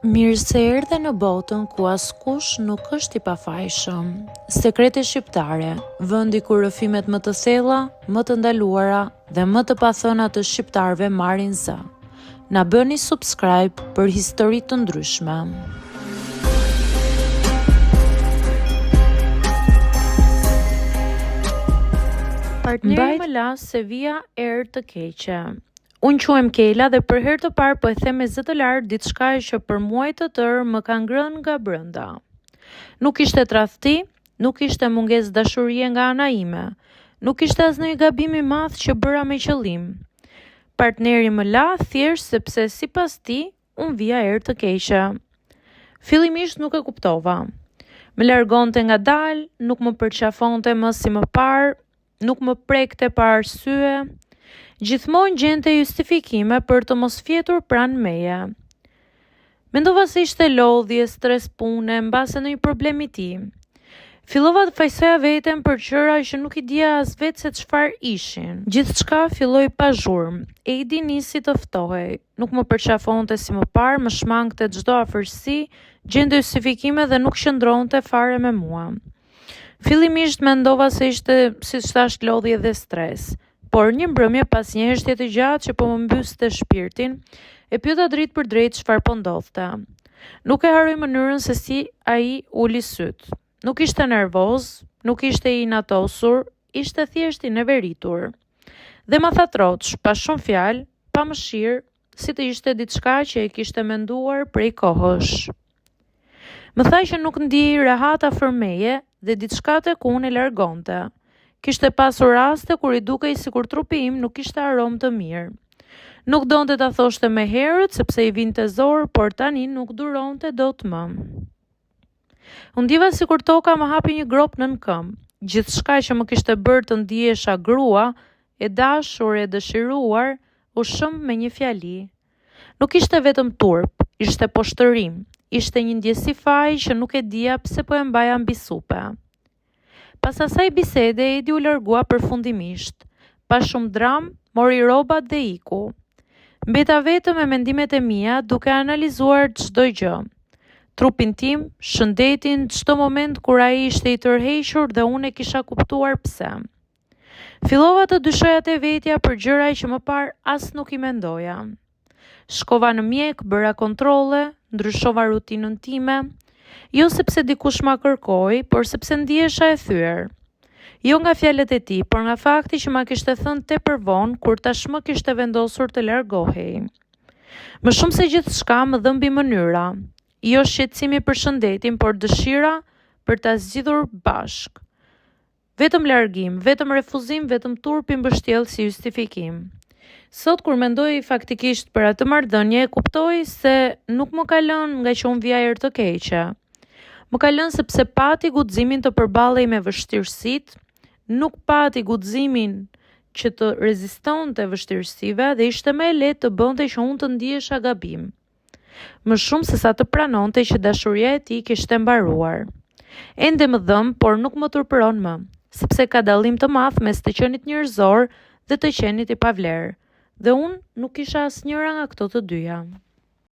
Mirë se erdhe në botën ku askush nuk është i pafajshëm. Sekrete shqiptare, vendi ku rrëfimet më të thella, më të ndaluara dhe më të pathëna të shqiptarëve marrin zë. Na bëni subscribe për histori të ndryshme. Partneri më la se vija erë të keqe. Unë quhem Kela dhe për herë të parë po e them me zë të lartë diçka që për muaj të tërë më ka ngrënë nga brenda. Nuk ishte tradhti, nuk ishte mungesë dashurie nga ana ime, nuk ishte as ndonjë gabim i madh që bëra me qëllim. Partneri më la thjesht sepse sipas tij unë vija erë të keqe. Fillimisht nuk e kuptova. Më largonte ngadalë, nuk më përqafonte më si më parë, nuk më prekte pa arsye, gjithmonë gjente justifikime për të mos fjetur pranë meje. Mendova se ishte lodhje, stres pune, mbase ndonjë problem i tij. Fillova të fajësoja veten për gjëra që nuk i dija as vetë se çfarë ishin. Gjithçka filloi pa zhurmë. Edi nisi të ftohej. Nuk më përqafonte si më parë, më shmangte çdo afërsi, gjente justifikime dhe nuk qëndronte fare me mua. Fillimisht mendova se ishte, siç thashë, lodhje dhe stres. Por një mbrëmje pas një heshtje të gjatë që po më mbyste shpirtin, e pyeta drejtpërdrejt çfarë po ndodhte. Nuk e harroj mënyrën se si ai uli sytë. Nuk ishte nervoz, nuk ishte i inatosur, ishte thjesht i neveritur. Dhe ma tha troç, pa shumë fjalë, pa mëshirë, si të ishte diçka që e kishte menduar prej kohësh. Më tha që nuk ndihej rehat afër meje dhe diçka tek unë e largonte. Kishte pasur raste kur i dukej sikur trupi im nuk kishte aromë të mirë. Nuk donte ta thoshte më herët sepse i vinte zor, por tani nuk duronte dot më. U ndjeva sikur toka më hapi një gropë nën këmbë. Gjithçka që më kishte bërë të ndihesha grua, e dashur e dëshiruar, u shemb me një fjali. Nuk ishte vetëm turp, ishte poshtërim, ishte një ndjesi faji që nuk e dija pse po e mbaja mbi supe. Pas asaj bisede Edi u largua përfundimisht. Pa shumë dramë, mori rrobat dhe iku. Mbeta vetëm me mendimet e mia duke analizuar çdo gjë. Trupin tim, shëndetin, çdo moment kur ai ishte i tërhequr dhe unë e kisha kuptuar pse. Fillova të dyshoja te vetja për gjëra që më parë as nuk i mendoja. Shkova në mjek, bëra kontrolle, ndryshova rutinën time, jo sepse dikush ma kërkoi, por sepse ndihesha e thyer. Jo nga fjalët e tij, por nga fakti që ma kishte thënë tepër vonë, kur tashmë kishte vendosur të largohej. Më shumë se gjithçka më dhëmbi mënyra, jo shqetësimi për shëndetin, por dëshira për ta zgjidhur bashkë. Vetëm largim, vetëm refuzim, vetëm turp i mbështjellë si justifikim. Sot kur mendoj faktikisht për atë marrëdhënie, e kuptoj se nuk më ka lënë ngaqë unë vija erë të keqe. Më ka lënë sepse pati guximin të përballej me vështirësitë, nuk pati guximin që të rezistonte vështirësive dhe ishte më e lehtë të bënte që unë të ndihesha gabim. Më shumë sesa të pranonte që dashuria e tij kishte mbaruar. Ende më dhemb, por nuk më turpëron më, sepse ka dallim të madh mes të qenit njerëzor dhe të qenit i pavlerë. Dhe unë nuk isha asnjëra nga këto të dyja.